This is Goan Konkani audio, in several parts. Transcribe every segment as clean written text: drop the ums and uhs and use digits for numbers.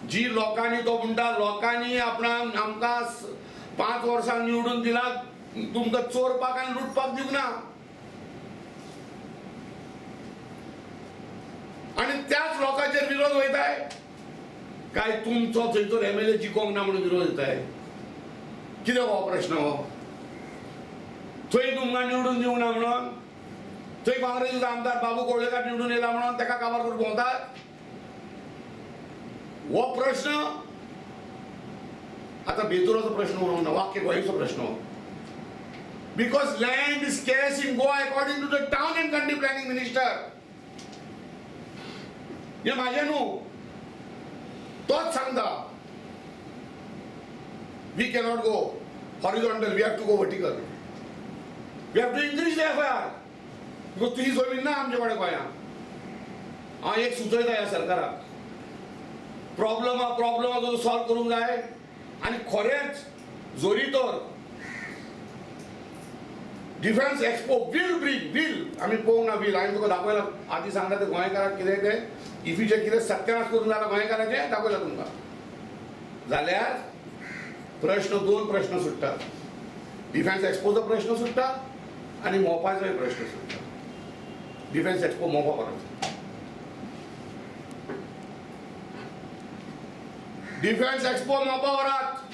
जी लोकांनी तो म्हणटा लोकांनी आपणाक आमकां 5 वर्सां निवडून दिला, तुमकां चोरपाक आनी लुटपाक दिवंक ना. आनी त्याच लोकांचेर विरोध वयताय काय तुमचो थंयसर एमएलए जिखोंक ना म्हणून विरोध येताय? कितें हो प्रश्न? हो थंय तुमकां निवडून दिवंक ना म्हणून, थंय काँग्रेसीचो आमदार बाबू कोळेकार निवडून येयला म्हणून ताका काबार करून भोंवतात? हो प्रश्न आतां बेतुराचो प्रश्न उरोंक ना, वाक्य गोंयचो प्रश्न हो. Because land is scarce in Goa according to the town and country planning minister. हे म्हाजें न्हू, तोच सांगता. We cannot go horizontal, we have to go vertical, we have to increase the FIR. Because तुजी जमीन ना आमचे कडेन गोंयांत. हांव एक सुचयता ह्या सरकाराक, प्रॉब्लम प्रॉब्लम तुजो सॉल्व करूंक जाय. आनी खरेंच जरी तर defence expo will bring will, आमी पळोवंक ना बील, हांवें तुका दाखयलां आदी सांगता ते गोंयकाराक कितें तें इफीचें कितें सत्यानाश करून जाला गोंयकाराचें दाखयलां तुमकां. जाल्यार प्रश्न, 2 प्रश्न सुट्टात. डिफेन्स एक्सपोचो प्रश्न सुट्टा आनी मोपाचोय प्रश्न सुट्टा. डिफेन्स एक्सपो मोपा परत, डिफेन्स एक्सपो मोपा व्हरात.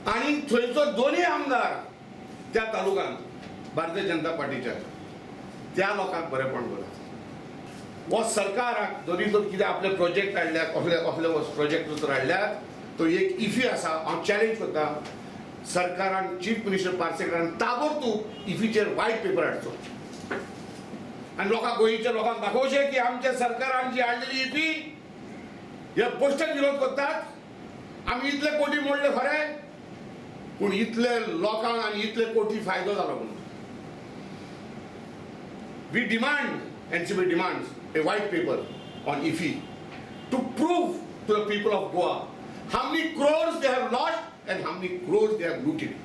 आनी थंयचो दोनूय आमदार त्या तालुक्यांत भारतीय जनता पार्टीच्या त्या लोकांक बरेपण करत. हो सरकाराक जरी तर कितें आपले प्रोजेक्ट हाडल्यात, कसले कसले प्रोजेक्ट तर हाडल्यात, तो एक इफी आसा. हांव चॅलेंज करता सरकारान, चीफ मिनिस्टर पार्सेकरान ताबडतोब इफीचेर व्हायट पेपर हाडचो आनी लोकांक, गोंयच्या लोकांक दाखोवचें की आमच्या सरकारान जी हाडलेली इफी हे पोस्टर विरोध करतात. आमी इतले कोटी मोडले खरें, पूण इतले लोकांक आनी इतले कोटी फायदो जालो म्हणून. We demand, NCP demands a white paper on IFFI to prove to the people of Goa how many crores they have lost and how many crores they have looted.